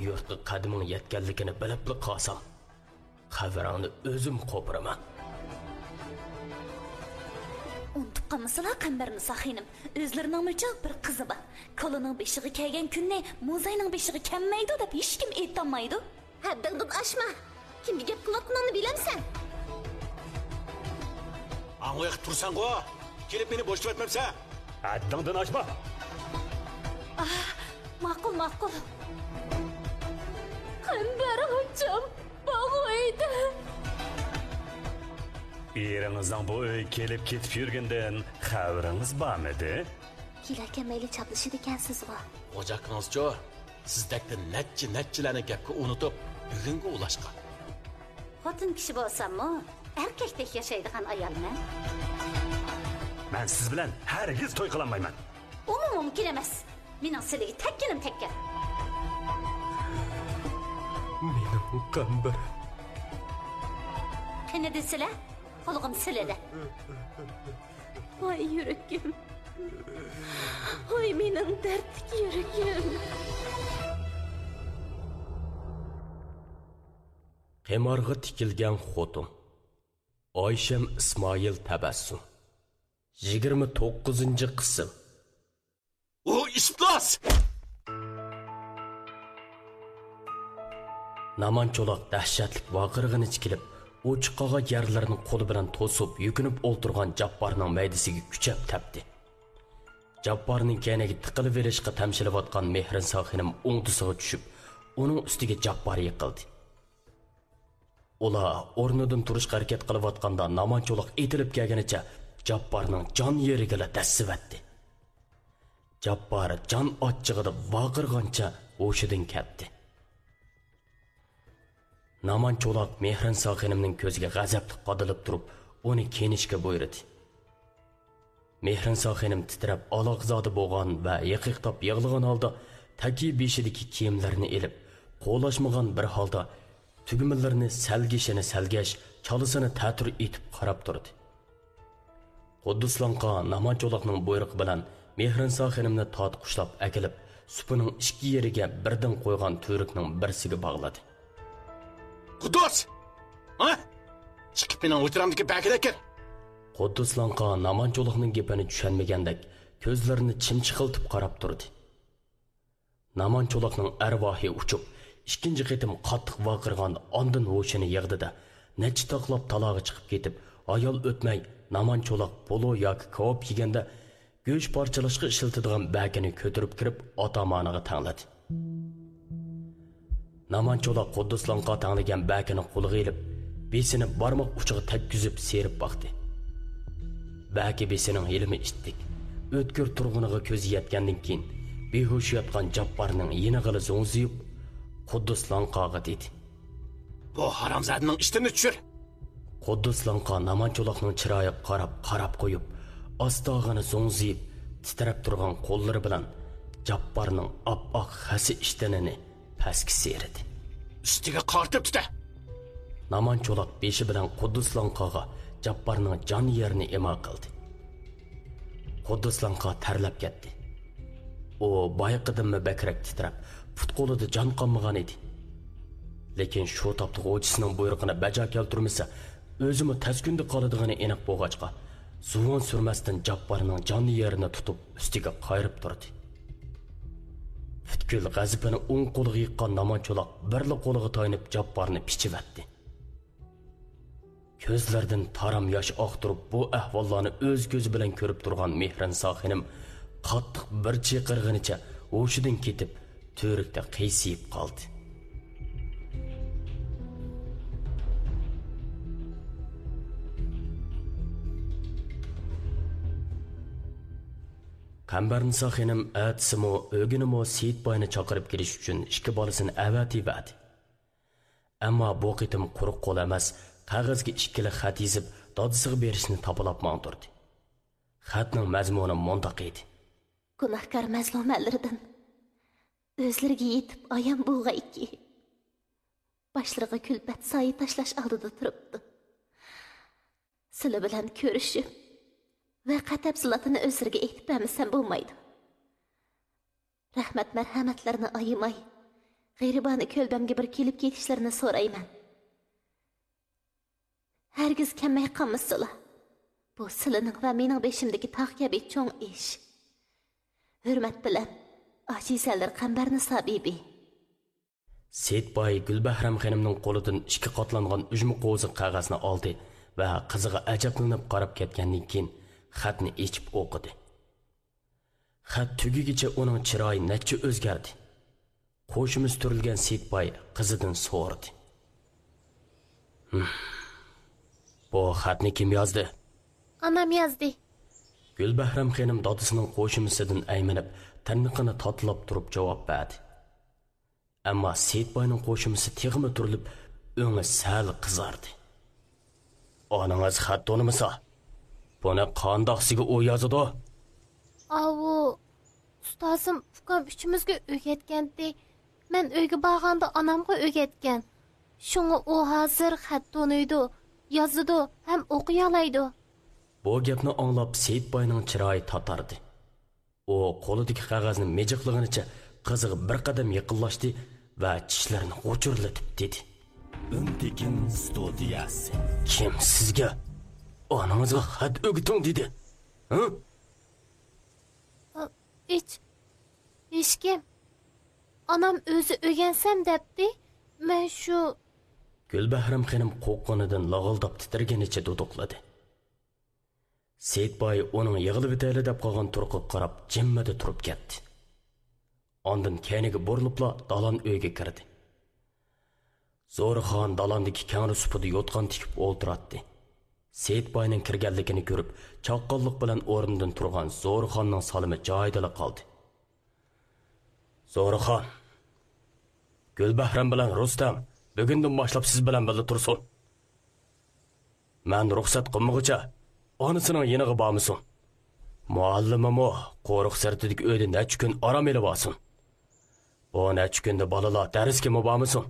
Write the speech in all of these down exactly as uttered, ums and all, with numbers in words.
يۇرتقا قەدىمىڭ يەتكەنلىكىنى بىلىپلا قالسام، قەبرەڭنى ئۆزۈم قوپۇرىمەن. ئۇنتۇپ قالمىسىلا، قەمبەرنىسا خېنىم، ئۆزلىرىنىڭمۇچۇ بىر قىزى بار. كالىنىڭ بېشىغا كەلگەن كۈننى موزاينىڭ بېشىغا كەلمەيدۇ دەپ ھېچكىم ئېيتالمايدۇ. ھەددىڭدىن ئاشما! كىمگە گەپ قىلىۋاتقىنىڭنى بىلەمسەن؟ ئاڭلىق تۇرساڭغۇ! كېلىپ مېنى بوشىتىۋەتمەمسەن! ھەددىڭدىن ئاشما! ئاھ، ماقۇل، ماقۇل. قەمبەر ئاچام بۇ ئۆيدە. ئېرىڭىزنىڭ بۇ ئۆيگە كېلىپ كېتىپ يۈرگىنىدىن خەۋىرىڭىز بارمىدى؟ كېلەلمەيلى چاپلىشىدىكەنسىزغۇ؟ خوجا ئاكىڭىزچۇ، سىزدەكتە نەچچە نەچچىلەرنى گەپكە ئۇنتۇپ، بۈگۈنگە ئۇلاشقان. خوتۇن كىشى بولساممۇ، ئەركەكتەك ياشايدىغان ئايالمەن. مەن سىز بىلەن ھەرگىز توي قىلالمايمەن. ئۇمۇ مۇمكىن ئەمەس. مېنىڭ سىلىگە تەگكىنىم تەگكەن. مېنىڭ قەمبەر. قېنى دېسىلە، قۇلىقىم سىلىدە. ۋاي يۈرىكىم. ۋاي مېنىڭ دەردلىك يۈرىكىم. قىمارغا تىكىلگەن خوتۇن. ئايشەم ئىسمائىل تەبەسسۇم. يىگىرمە توققۇزىنچى قىسىم. ئۇ ئىپلاس! نامان چولاق دەھشەتلىك ۋارقىرىغىنىچە كېلىپ، ئوچۇق قالغان يەرلىرىنى قولى بىلەن توسۇپ، يۈكۈنۈپ ئولتۇرغان جاپپارنىڭ مەيدىسىگە كۈچەپ تەپتى. جاپپارنىڭ كەينىگە تىقىلىۋېلىشقا تەمشىلىۋاتقان مېھرىنسا خېنىم ئوڭدىسىغا چۈشۈپ، ئۇنىڭ ئۈستىگە جاپپار يىقىلدى. ئۇلار ئورنىدىن تۇرۇشقا ھەرىكەت قىلىۋاتقاندا، نامان چولاق ئېتىلىپ كەلگىنىچە جاپپارنىڭ جان يېرىگىلا دەسسىۋەتتى. جاپپار جان ئاچچىقىدا ۋارقىرىغانچە ھوشىدىن كەتتى. نامان چولاق مېھرىنسا خېنىمنىڭ كۆزىگە غەزەپلىك قادىلىپ تۇرۇپ، ئۇنى كىيىنىشكە بۇيرۇدى. مېھرىنسا خېنىم تىترەپ، ئالاقزادە بولغان ۋە ھېقىقتاپ يىغلىغان ھالدا تەكىيە بېشىدىكى كىيىملىرىنى ئېلىپ، قولاشمىغان بىر ھالدا تۈگمىلىرىنى سەلگىشىنى سەلگەش، چالىسىنى تەتۈر ئېتىپ قاراپ تۇردى. قۇددۇس لوڭقا نامان چولاقنىڭ بۇيرۇقى بىلەن مېھرىنسا خېنىمنى تارتقۇچلاپ ئەكېلىپ، سۇپىنىڭ ئىككى يېرىگە بىردىن قويغان تۈۋرۈكنىڭ بىرسىگە باغلىدى. قۇددۇس! ھە؟ چىقىپ مېنىڭ ھۇجرامدىكى بەگىنى ئەكىر! قۇددۇس لوڭقا نامان چولاقنىڭ گېپىنى چۈشەنمىگەندەك، كۆزلىرىنى چىمچىقلىتىپ قاراپ تۇردى. نامان چولاقنىڭ ئەرۋاھى ئۇچۇپ، ئىككىنچى قېتىم قاتتىق ۋارقىرىغان، ئاندىن ھوشىنى يىغدى-دە، نەچچە تاقلاپ تالاغا چىقىپ كېتىپ، ھايال ئۆتمەي نامان چولاق پولۇ ياكى كاۋاپ يېگەندە گۆش پارچىلاشقا ئىشلىتىدىغان بەكىنى كۆتۈرۈپ كىرىپ، ئاتامانىغا تەڭلىدى. نامان چولاق قۇددۇس لوڭقا تەڭلىگەن بەكىنى قولىغا ئېلىپ، بېسىنى بارماق ئۇچىغا تەگكۈزۈپ سىيرىپ باقتى. بەكى بېسىنىڭ ھېلىمۇ ئىتتىك، ئۆتكۈر تۇرغىنىغا كۆزى يەتكەندىن كېيىن، بىھوش ياتقان جاپپارنىڭ يېنىغىلا زوڭزىيىپ، قۇددۇس لوڭقاغا دېدى. بۇ ھارامزادىنىڭ ئىشتىنىنى چۈشۈر! قۇددۇس لوڭقا نامان چولاقنىڭ چىرايىغا قاراپ، قاراپ قويۇپ، ئاستاغىنا زوڭزىيىپ، تىترەپ تۇرغان قوللىرى بىلەن جاپپارنىڭ ئاپئاق خەسە ئىشتىنىنى پەسكە سىيرىدى. ئۈستىگە قارىتىپ تۇتە! نامان چولاق بېشى بىلەن قۇددۇس لوڭقاغا جاپپارنىڭ جان يېرىنى ئىما قىلدى. قۇددۇس لوڭقا تەرلەپ كەتتى. ئۇ بايىقىدىنمۇ بەكرەك تىترەپ، پۇت-قولىدا جان قالمىغان ئىدى. لېكىن شۇ تاپتا غوجىسىنىڭ بۇيرۇقىنى بەجا كەلتۈرمىسە، ئۆزىمۇ تەس كۈندە قالىدىغىنى ئېنىق بولغاچقا، زۇۋان سۈرمەستىن جاپپارنىڭ جان يېرىنى تۇتۇپ، ئۈستىگە قايرىپ تۇردى. پۈتكۈل غەزىپىنى ئوڭ قولىغا يىغقان نامان چولاق بىرلا قولىغا تايىنىپ جاپپارنى پىچىۋەتتى. كۆزلىرىدىن تارام ياش ئاقتۇرۇپ، بۇ ئەھۋاللارنى ئۆز كۆزى بىلەن كۆرۈپ تۇرغان مېھرىنسا خېنىم قاتتىق بىر چىقىرغىنىچە ھوشىدىن كېتىپ، تۈۋرۈكتە قىيسىيىپ قالدى. قەمبەرنىسا خېنىم ئەتىسىمۇ، ئۆگۈنىمۇ سېيىت باينى چاقىرىپ كېلىش ئۈچۈن ئىككى بالىسىنى ئەۋەتىۋەردى. ئەمما بۇ قېتىم قۇرۇق قول ئەمەس، قەغەزگە ئىككىلا خەت يېزىپ، دادىسىغا بېرىشنى تاپىلاپ ماڭدۇردى. خەتنىڭ مەزمۇنى مۇنداق ئىدى. گۇناھكار مەزلۇمەلىرىدىن ئۆزلىرىگە يېتىپ ئايان بولغايكى، باشلىرىغا كۈلپەت سايە تاشلاش ئالدىدا تۇرۇپتۇ. سىلە بىلەن كۆرۈشۈپ، ۋەقە تەپسىلاتىنى ئۆزلىرىگە ئېيتىپ بەرمىسەم بولمايدۇ. رەھمەت مەرھەمەتلىرىنى ئايىماي، غېرىبانە كۆلبەمگە بىر كېلىپ كېتىشلىرىنى سورايمەن. ھەرگىز كەلمەي قالمىسىلا. بۇ سىلىنىڭ ۋە مېنىڭ بېشىمدىكى تاغ كەبى چوڭ ئىش. ھۆرمەت بىلەن، ئاجىزەلىر قەمبەرنىسا بىبى. سېيىتباي گۈلبەھرەم خېنىمنىڭ قولىدىن ئىككى قاتلانغان ئۈجمە قوۋزا قەغەزنى ئالدى ۋە قىزىغا ئەجەبلىنىپ قاراپ كەتكەندىن كېيىن، خەتنى ئېچىپ ئوقۇدى. خەت تۈگىگىچە ئۇنىڭ چىرايى نەچچە ئۆزگەردى. قوشىمىسى تۈرۈلگەن سېيىتباي قىزىدىن سورىدى. «ھىم، بۇ خەتنى كىم يازدى؟» «ئانام يازدى.» گۈلبەھرەم خېنىم دادىسىنىڭ قوشىمىسىدىن ئەيمىنىپ، تىرنىقىنى تاتىلاپ تۇرۇپ جاۋاب بەردى. ئەمما سېيىتباينىڭ قوشىمىسى تېخىمۇ تۈرۈلۈپ، ئۆڭى سەل قىزاردى. «ئانىڭىز خەت تونۇمىسا، بۇنى قانداقسىگە ئۇ يازىدۇ؟» «ئاۋۇ، ئۇستازىم ئۇكام ئۈچىمىزگە ئۆگەتكەنتى. مەن ئۆيگە بارغاندا ئانامغا ئۆگەتكەن. شۇڭا ئۇ ھازىر خەت تونۇيدۇ، يازىدۇ ھەم ئوقۇيالايدۇ.» بۇ گەپنى ئاڭلاپ سېيىتباينىڭ چىرايى تاتاردى. ئۇ قولىدىكى قەغەزنى مىجىقلىغىنىچە قىزىغا بىر قەدەم يېقىنلاشتى ۋە چىشلىرىنى غۇچۇرلىتىپ دېدى: «ئۈنتېكىن ستۇدىيەسى.» «كىم سىزگە ئانىڭىزغا خەت ئۆگىتىڭ دېدى؟ ھە؟» «ھېچ، ھېچكىم. ئانام ئۆزى ئۆگەنسەم دەپتى. مەن شۇ...» گۈلبەھرەم خېنىم قورققىنىدىن لاغىلداپ تىترىگىنىچە دۇدۇقلىدى. سېيىتباي ئۇنىڭ يىغلىۋېتەيلى دەپ قالغان تۇرقىغا قاراپ جىممىدە تۇرۇپ كەتتى. ئاندىن كەينىگە بۇرۇلۇپلا دالان ئۆيگە كىردى. زورىخان دالاندىكى كەڭرى سۇپىدا يوتقان تىكىپ ئولتۇراتتى. سېيىتباينىڭ كىرگەنلىكىنى كۆرۈپ، چاققانلىق بىلەن ئورنىدىن تۇرغان زورىخاننىڭ سالىمى جايىدىلا قالدى. زورىخان، گۈلبەھرەم بىلەن رۇستەم بۈگۈندىن باشلاپ سىز بىلەن بىللە تۇرسۇن. مەن رۇخسەت قىلمىغۇچە ئانىسىنىڭ يېنىغا بارمىسۇن. مۇئەللىمىمۇ قورۇق سىرتىدىكى ئۆيدە نەچچە كۈن ئارام ئېلىۋالسۇن. بۇ نەچچە كۈندە بالىلار دەرسكىمۇ بارمىسۇن.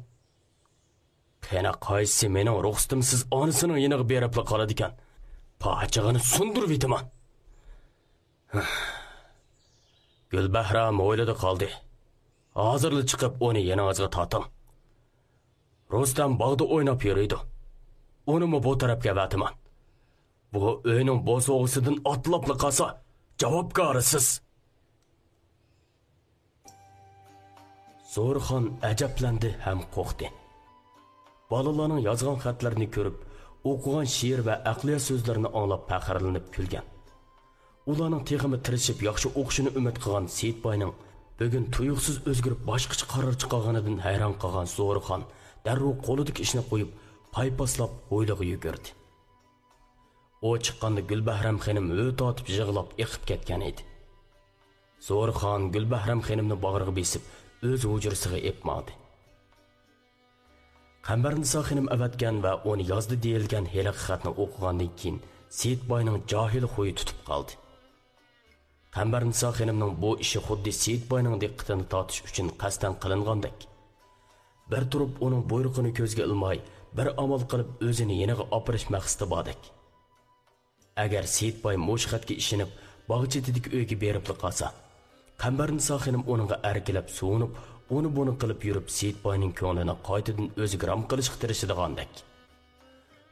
قېنى قايسىسى مېنىڭ رۇخسىتىمسىز ئانىسىنىڭ يېنىغا بېرىپلا قالىدىكەن؟ پاجىغىنى سۇندۇرۇۋېتىمەن. گۈلبەھرەم ھويلىدا قالدى. ھازىرلا چىقىپ ئۇنى يېنىڭىزغا تارتىڭ. رۇستەم باغدا ئويناپ يۈرىدۇ. ئۇنىمۇ بۇ تەرەپكە ئەۋەتىمەن. بۇ ئۆينىڭ بوسۇغىسىدىن ئاتلاپلا قالسا، جاۋابكارى سىز. زورىخان ئەجەبلەندى ھەم قورقتى. بالىلارنىڭ يازغان خەتلىرىنى كۆرۈپ، ئوقۇغان شېئىر ۋە ئەقلىيە سۆزلىرىنى ئاڭلاپ پەخىرلىنىپ كۈلگەن. ئۇلارنىڭ تېخىمۇ تىرىشىپ ياخشى ئوقۇشىنى ئۈمىد قىلغان سېيىتباينىڭ بۈگۈن تۇيۇقسىز ئۆزگىرىپ باشقىچە قارار چىقارغىنىدىن ھەيران قالغان زورىخان دەررۇ قولىدىكى ئىشنى قويۇپ، پايپاسلاپ ھويلىغا يۈگۈردى. ئۇ چىققاندا گۈلبەھرەم خېنىم ھۆ تارتىپ يىغلاپ ئېقىپ كەتكەن ئىدى. زورىخان گۈلبەھرەم خېنىمنى باغرىغا بېسىپ، ئۆز ھۇجرىسىغا ئېلىپ ماڭدى. قەمبەرنىسا خېنىم ئەۋەتكەن ۋە ئۇنى يازدى دېيىلگەن ھېلىقى خەتنى ئوقۇغاندىن كېيىن، سېيىتباينىڭ جاھىل خۇيى تۇتۇپ قالدى. قەمبەرنىسا خېنىمنىڭ بۇ ئىشى خۇددى سېيىتباينىڭ دىققىتىنى تارتىش ئۈچۈن قەستەن قىلىنغاندەك. بىر تۇرۇپ ئۇنىڭ بۇيرۇقىنى كۆزگە ئىلماي، بىر ئامال قىلىپ ئۆزىنى يېنىغا ئاپىرىش مەقسىتى باردەك. ئەگەر سېيىتباي مۇشۇ خەتكە ئىشىنىپ، باغ چېتىدىكى ئۆيگە بېرىپلا قالسا، قەمبەرنىسا خېنىم ئۇنىڭغا ئەركىلەپ سۇۋۇنۇپ، ئۇنى-بۇنى قىلىپ يۈرۈپ، سېيىتباينىڭ كۆڭلىنى قايتىدىن ئۆزىگە رام قىلىشقا تىرىشىدىغاندەك.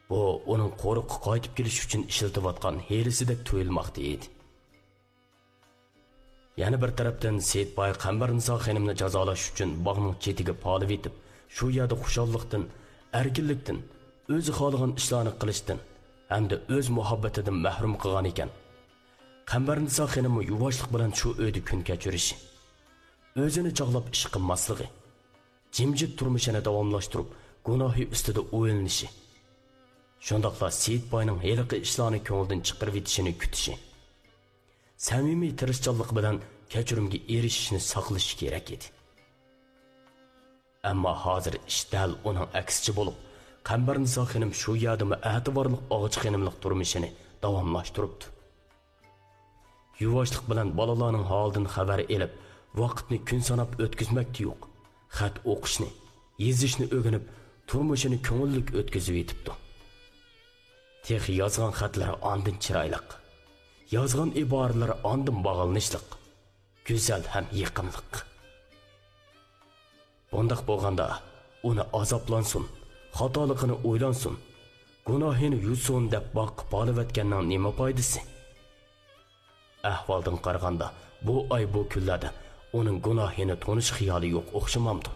بۇ ئۇنىڭ قورۇققا قايتىپ كېلىش ئۈچۈن ئىشلىتىۋاتقان ھىيلىسىدەك تۇيۇلماقتا ئىدى. يەنە بىر تەرەپتىن، سېيىتباي قەمبەرنىسا خېنىمنى جازالاش ئۈچۈن باغنىڭ چېتىگە پالىۋېتىپ، شۇ يەردە خۇشاللىقتىن، ئەركىنلىكتىن، ئۆزى خالىغان ئىشلارنى قىلىشتىن ھەمدە ئۆز مۇھەببىتىدىن مەھرۇم قىلغان ئىكەن. قەمبەرنىسا خېنىممۇ يۇۋاشلىق بىلەن شۇ ئۆيدە كۈن كەچۈرۈشى، ئۆزىنى چاغلاپ ئىش قىلماسلىقى، جىمجىت تۇرمۇشىنى داۋاملاشتۇرۇپ، گۇناھى ئۈستىدە ئويلىنىشى، شۇنداقلا سېيىتباينىڭ ھېلىقى ئىشلارنى كۆڭلىدىن چىقىرىۋېتىشىنى كۈتۈشى، سەمىمىي تىرىشچانلىق بىلەن كەچۈرۈمگە ئېرىشىشنى ساقلىشى كېرەك ئىدى. ئەمما ھازىر ئىش دەل ئۇنىڭ ئەكسىچە بولۇپ، قەمبەرنىسا خېنىم شۇ يەردىمۇ ئەتىۋارلىق ئاغىچ خېنىملىق تۇرمۇشىنى داۋاملاشتۇرۇپتۇ. يۇۋاشلىق بىلەن بالىلارنىڭ ھالىدىن خەۋەر ئېلىپ، ۋاقىتنى كۈن ساناپ ئۆتكۈزمەكتە يوق. خەت ئوقۇشنى، يېزىشنى ئۆگىنىپ، تۇرمۇشىنى كۆڭۈللۈك ئۆتكۈزۈۋېتىپتۇ. تېخى يازغان خەتلىرى ئاندىن چىرايلىق، يازغان ئىبارىلىرى ئاندىن باغلىنىشلىق، گۈزەل ھەم يېقىملىق. بۇنداق بولغاندا، ئۇنى ئازابلانسۇن، خاتالىقىنى ئويلانسۇن، گۇناھىنى يۇسۇن دەپ باغقا بالىۋەتكەننىڭ نېمە پايدىسى؟ ئەھۋالدىن قارىغاندا، بۇ ئاي، بۇ كۈنلەردە ئۇنىڭ گۇناھىنى تونۇش خىيالى يوق ئوخشىمامدۇ؟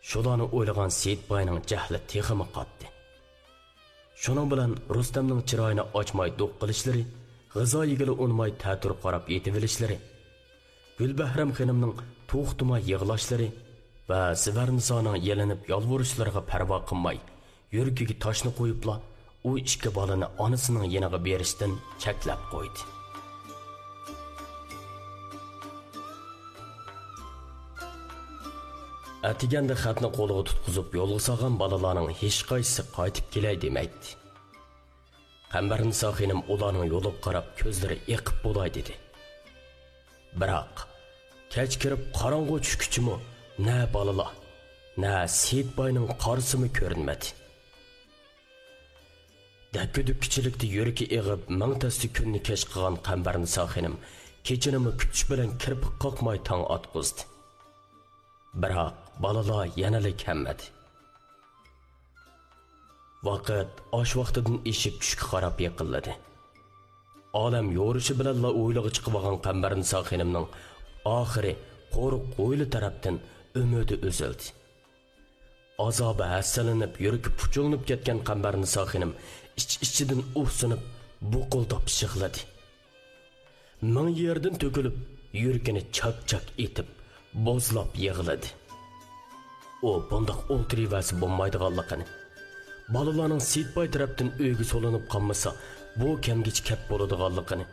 شۇلارنى ئويلىغان سېيىت باينىڭ جەھلى تېخىمۇ قاتتى. شۇنىڭ بىلەن رۇستەمنىڭ چىرايىنى ئاچماي دوق قىلىشلىرى، غىزا يېگىلى ئۇنىماي تەتۈر قاراپ يېتىۋېلىشلىرى، گۈلبەھرەم خېنىمنىڭ توختىماي يىغلاشلىرى ۋە زىۋەرنىسانىڭ يېلىنىپ يالۋۇرۇشلىرىغا پەرۋا قىلماي، يۈرىكىگە تاشنى قويۇپلا، ئۇ ئىككى بالىنى ئانىسىنىڭ يېنىغا بېرىشتىن چەكلەپ قويدى. ئەتىگەندە خەتنى قولىغا تۇتقۇزۇپ يولغا سالغان بالىلارنىڭ ھېچقايسىسى قايتىپ كېلەي دېمەيتتى. قەمبەرنىسا خېنىم ئۇلارنىڭ يولىغا قاراپ كۆزلىرى ئېقىپ بولاي دېدى. بىراق، كەچ كىرىپ قاراڭغۇ چۈشكىچىمۇ نە بالىلار، نە سېيىت باينىڭ قارىسىمۇ كۆرۈنمىدى. دەككە-دۈككىچىلىكتە يۈرىكى ئېغىپ، مىڭ تەستە كۈننى كەچ قىلغان قەمبەرنىسا خېنىم كېچىنىمۇ كۈتۈش بىلەن كىرپىك قاقماي تاڭ ئاتقۇزدى. بىراق، بالىلار يەنىلا كەلمىدى. ۋاقىت ئاش ۋاقتىدىن ئېشىپ چۈشكە قاراپ يېقىنلىدى. ئالەم يورۇشى بىلەنلا ھويلىغا چىقىۋالغان قەمبەرنىسا خېنىمنىڭ ئاخىرى قورۇق ھويلا تەرەپتىن ئۈمىدى ئۈزۈلدى. ئازابى ھەسسىلىنىپ، يۈرىكى پۇچۇلىنىپ كەتكەن قەمبەرنىسا خېنىم ئىچ-ئىچىدىن ئۇھسىنىپ، بۇقۇلداپ يىغلىدى. مىڭ يەردىن تۆكۈلۈپ، يۈرىكىنى چاك-چاك ئېتىپ، بوزلاپ يىغلىدى. ئۇ بۇنداق ئولتۇرۇۋەرسە بولمايدىغانلىقىنى، بالىلارنىڭ سېيىتباي تەرەپتىن ئۆيگە سولىنىپ قالمىسا، بۇ كەمگىچە كەپ بولىدىغانلىقىنى،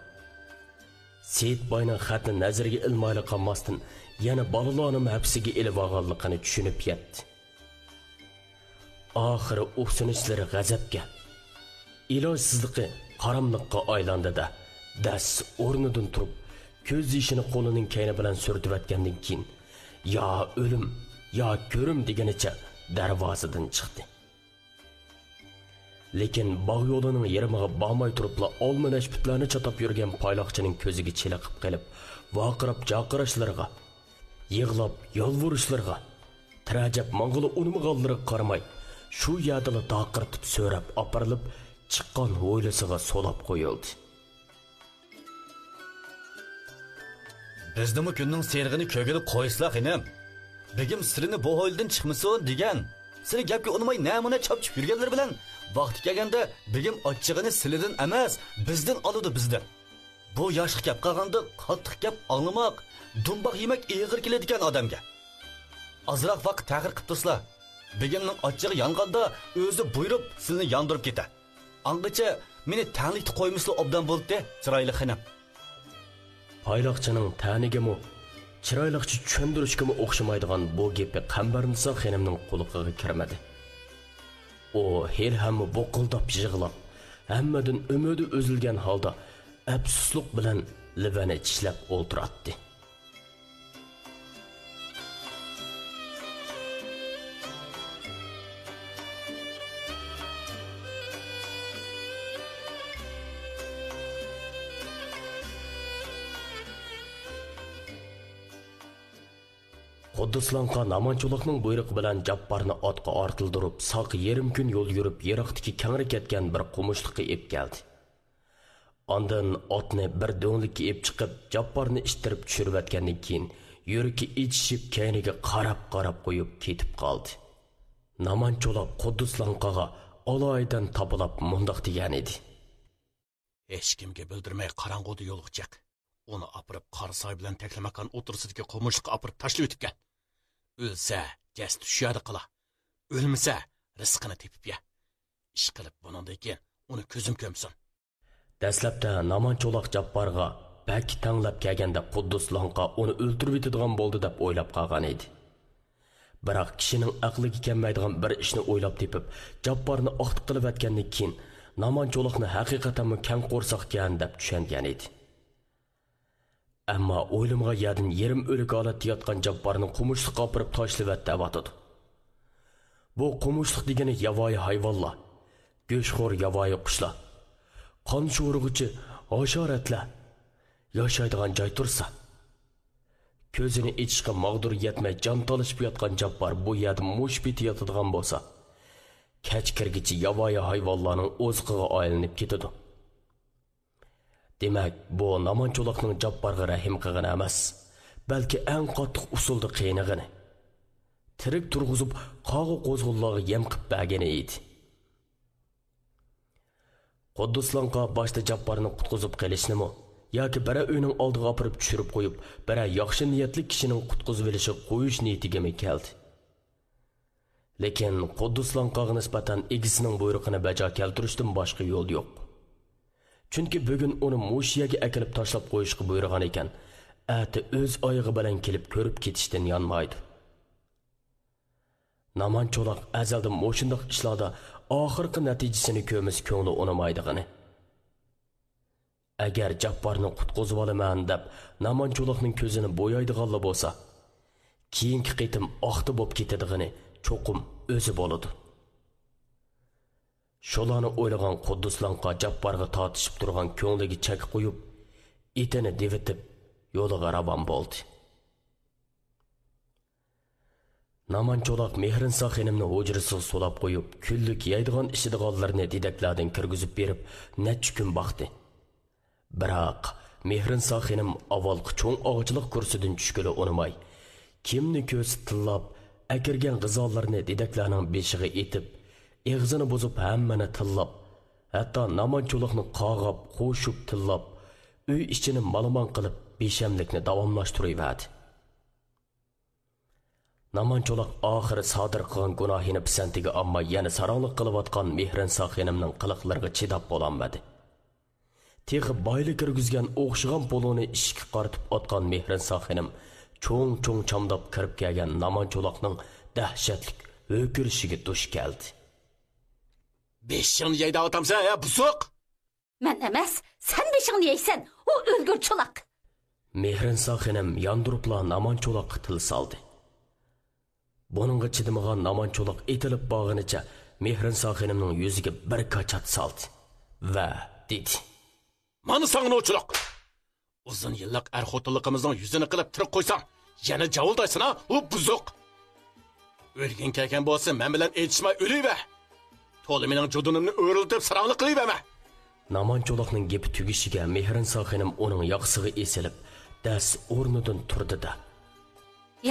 سېيىتباينىڭ خەتنى نەزىرىگە ئىلمايلا قالماستىن، يەنە بالىلارنىمۇ ھەپسىگە ئېلىۋالغانلىقىنى چۈشىنىپ يەتتى. ئاخىرى ئۇھسىنىشلىرى غەزەپكە، ئىلاجسىزلىقى قاراملىققا ئايلاندى-دە، دەس ئورنىدىن تۇرۇپ، كۆز يېشىنى قولىنىڭ كەينى بىلەن سۈرتۈۋەتكەندىن كېيىن، يا ئۆلۈم، يا كۆرۈم دېگىنىچە دەرۋازىدىن چىقتى. لېكىن باغ يولىنىڭ يېرىمىغا بارماي تۇرۇپلا ئالما نەشپۈتلەرنى چاتاپ يۈرگەن پايلاقچىنىڭ كۆزىگە چېلىقىپ قېلىپ، ۋارقىراپ جارقىراشلىرىغا، يىغلاپ يالۋۇرۇشلىرىغا، تىرەجەپ ماڭغىلى ئۇنىمىغانلىرىغا قارىماي، شۇ يەردىلا داقىرتىپ سۆرەپ ئاپىرىلىپ، چىققان ھويلىسىغا سولاپ قويۇلدى. بىزنىمۇ كۈننىڭ سېرىغىنى كۆرگىلى قويسىلا، خېنىم. بېگىم سىلىنى بۇ ھويلىدىن چىقمىسۇن دېگەن. سىلى گەپكە ئۇنىماي نەمۇنە چاپچىپ يۈرگەنلىرى بىلەن، ۋاقتى كەلگەندە بېگىم ئاچچىقىنى سىلىدىن ئەمەس، بىزدىن ئالىدۇ، بىزدىن. بۇ ياشقا گەپ قىلغاندا قاتتىق گەپ ئاڭلىماق، دۇمباق يېمەك ئېغىر كېلىدىكەن ئادەمگە. ئازراق ۋاقىت تەخىر قىپ تۇرسىلا، بېگىمنىڭ ئاچچىقى يانغاندا ئۆزى بۇيرۇپ سىلىنى ياندۇرۇپ كېتە. ئاڭغىچە مېنى تەڭلىكتە قويمىسىلا ئوبدان بولاتتى، چىرايلىق خېنىم. پايلاقچىنىڭ تەنىگىمۇ، چىرايلىقچە چۈشەندۈرۈشكىمۇ ئوخشىمايدىغان بۇ گېپى قەمبەرنىسا خېنىمنىڭ قۇلىقىغا كىرمىدى. ئۇ ھېلىھەممە بۇقۇلداپ يىغلاپ، ھەممىدىن ئۈمىدى ئۈزۈلگەن ھالدا ئەپسۇسلۇق بىلەن لىۋىنى چىشلەپ ئولتۇراتتى. قۇددۇس لاڭقا نامان چولاقنىڭ بۇيرۇقى بىلەن جاپپارنى ئاتقا ئارتىلدۇرۇپ، ساق يېرىم كۈن يول يۈرۈپ، يىراقتىكى كەڭرى كەتكەن بىر قومۇشلۇققا ئېلىپ كەلدى. ئاندىن ئاتنى بىر دۆڭلۈككە ئېلىپ چىقىپ، جاپپارنى ئىتتىرىپ چۈشۈرۈۋەتكەندىن كېيىن، يۈرىكى ئېچىشىپ، كەينىگە قاراپ-قاراپ قويۇپ كېتىپ قالدى. نامان چولاق قۇددۇس لاڭقاغا ئالايىتەن تاپىلاپ مۇنداق دېگەنىدى: ھېچكىمگە بىلدۈرمەي قاراڭغۇدا يولغا چىق. ئۇنى ئاپىرىپ، قاراساي بىلەن تەكلىماكان ئوتتۇرىسىدىكى قومۇشلۇققا ئاپىرىپ تاشلىۋېتىپ كەل. ئۆلسە، جەسىتى شۇ يەردە قالا. ئۆلمىسە، رىزقىنى تېپىپ يە. ئىشقىلىپ، بۇنىڭدىن كېيىن ئۇنى كۆزۈم كۆرمىسۇن. دەسلەپتە نامان چولاق جاپپارغا بەك تەڭلەپ كەلگەندە، قۇددۇس لاڭقا ئۇنى ئۆلتۈرۈۋېتىدىغان بولدى دەپ ئويلاپ قالغانىدى. بىراق، كىشىنىڭ ئەقلىگە كەلمەيدىغان بىر ئىشنى ئويلاپ تېپىپ، جاپپارنى ئاقتىق قىلىۋەتكەندىن كېيىن، نامان چولاقنى ھەقىقەتەنمۇ كەڭ قورساقكەن دەپ چۈشەنگەنىدى. ئەمما ئويلىمىغان يەردىن يېرىم ئۆلۈك ھالەتتە ياتقان جاپپارنى قومۇشلۇققا ئاپىرىپ تاشلىۋەت دەۋاتىدۇ. بۇ قومۇشلۇق دېگىنى ياۋايى ھايۋانلار، گۆشخور ياۋايى قۇشلار، قان شورىغۇچى ھاشاراتلار ياشايدىغان جاي تۇرسا، كۆزىنى ئېچىشقا ماغدۇر يەتمەي جان تالىشىپ ياتقان جاپپار بۇ يەردە مۇش پېتى ياتىدىغان بولسا، كەچ كىرگىچە ياۋايى ھايۋانلارنىڭ ئوزۇقىغا ئايلىنىپ كېتىدۇ. دېمەك، بۇ نامان چولاقنىڭ جاپپارغا رەھىم قىلغىنى ئەمەس، بەلكى ئەڭ قاتتىق ئۇسۇلدا قىينىغىنى. تىرىك تۇرغۇزۇپ، قاغا قوزغۇنلارغا يەم قىلىپ بەرگىنى ئىدى. قۇددۇسلانقا باشتا جاپپارنى قۇتقۇزۇپ قېلىشنىمۇ ياكى بىرەر ئۆينىڭ ئالدىغا ئاپىرىپ چۈشۈرۈپ قويۇپ، بىرەر ياخشى نىيەتلىك كىشىنىڭ قۇتقۇزۇۋېلىشىغا قويۇش نىيىتىگىمۇ كەلدى. لېكىن قۇددۇسلانقاغا نىسبەتەن ئىگىسىنىڭ بۇيرۇقىنى بەجا كەلتۈرۈشتىن باشقا يول يوق. چۈنكى بۈگۈن ئۇنى مۇشۇ يەرگە ئەكېلىپ تاشلاپ قويۇشقا بۇيرۇغان ئىكەن، ئەتە ئۆز ئايىغى بىلەن كېلىپ كۆرۈپ كېتىشتىن يانمايدۇ. نامان چولاق ئەزەلدىن مۇشۇنداق ئىشلاردا ئاخىرقى نەتىجىسىنى كۆرمىسە كۆڭلى ئۇنىمايدىغىنى. ئەگەر جاپپارنى قۇتقۇزۇۋالىمەن دەپ نامان چولاقنىڭ كۆزىنى بويايدىغانلا بولسا، كېيىنكى قېتىم ئاختا بولۇپ كېتىدىغىنى چوقۇم ئۆزى بولىدۇ. شۇلارنى ئويلىغان قۇددۇسلانقا جاپپارغا تارتىشىپ تۇرغان كۆڭلىگە چەك قويۇپ، ئېتىنى دېۋىتىپ، يولىغا راۋان بولدى. نامان چولاق مېھرىنسا خېنىمنى ھۇجرىسىغا سولاپ قويۇپ، كۈنلۈك يەيدىغان ئىچىدىغانلىرىنى دېدەكلەردىن كىرگۈزۈپ بېرىپ، نەچچە كۈن باقتى. بىراق، مېھرىنسا خېنىم ئاۋۋالقى چوڭ ئاغچىلىق كۇرسىدىن چۈشكىلى ئۇنىماي، كىمنى كۆرسە تىللاپ، ئەكىرگەن غىزالىرىنى دېدەكلەرنىڭ بېشىغا ئېتىپ، ئېغىزىنى بۇزۇپ ھەممىنى تىللاپ، ھەتتا نامان چولاقنى قاغاپ، قوشۇپ تىللاپ، ئۆي ئىچىنى مالىمان قىلىپ، بىشەملىكنى داۋاملاشتۇرۇۋەردى. نامان چولاق ئاخىرى سادىر قىلغان گۇناھىنى پىسەنتىگە ئالماي، يەنە ساراڭلىق قىلىۋاتقان مېھرىنسا خېنىمنىڭ قىلىقلىرىغا چىداپ بولالمىدى. تېخى بايلا كىرگۈزگەن ئوخشىغان پۇلىنى ئىشىككە قارىتىپ ئاتقان مېھرىنسا خېنىم چوڭ-چوڭ چامداپ كىرىپ كەلگەن نامان چولاقنىڭ دەھشەتلىك ھۆركىرىشىگە دۇچ كەلدى. بېشىڭنى يەي دەۋاتامسەن، ھە، بۇزۇق! مەن ئەمەس، سەن بېشىڭنى يەيسەن، ئۇ ئۆلگۈر چولاق! مېھرىنسا خېنىم ياندۇرۇپلا نامان چولاققا تىل سالدى. بۇنىڭغا چىدىمىغان نامان چولاق ئېتىلىپ بارغىنىچە مېھرىنسا خېنىمنىڭ يۈزىگە بىر كاچات سالدى ۋە دېدى: مانا ساڭا نوچىلىق! ئۇزۇن يىللىق ئەر-خوتۇنلۇقىمىزنىڭ يۈزىنى قىلىپ تىرىك قويساڭ، يەنە جاۋۇلدايسەن ھا، ئۇ بۇزۇق! ئۆلگۈڭ كەلگەن بولسا، مەن بىلەن ئېچىشماي ئۆلۈۋەر! تولا مېنىڭ جۇدۇنۇمنى ئۆرۈلتۈپ ساراڭلىق قىلىۋەرمە! نامان چولاقنىڭ گېپى تۈگىشىگە مېھرىنسا خېنىم ئۇنىڭ ياقىسىغا ئېسىلىپ، دەس ئورنىدىن تۇردى-دە: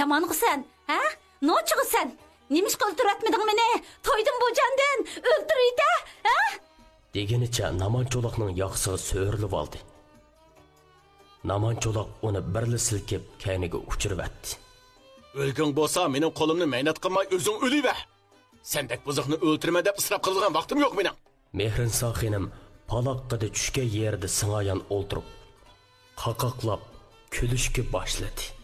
يامانغۇ سەن، ھە؟ نوچىغۇ سەن؟ نېمىشقا ئۆلتۈرۈۋەتمىدىڭ مېنى؟ تويدۇم بۇ جاندىن، ئۆلتۈرۈۋېتە، ھە؟ دېگىنىچە نامان چولاقنىڭ ياقىسىغا سۆرىلىۋالدى. نامان چولاق ئۇنى بىرلا سىلكىپ، كەينىگە ئۇچۇرۇۋەتتى. ئۆلگۈڭ بولسا، مېنىڭ قولۇمنى مەينەت قىلماي ئۆزۈڭ ئۆلۈۋەر! سەندەك بۇزۇقنى ئۆلتۈرىمەن دەپ ئىسراپ قىلىدىغان ۋاقتىم يوق مېنىڭ! مېھرىنسا خېنىم پالاققىدە چۈشكەن يېرىدە سىڭايان ئولتۇرۇپ، قاقاقلاپ كۈلۈشكە باشلىدى.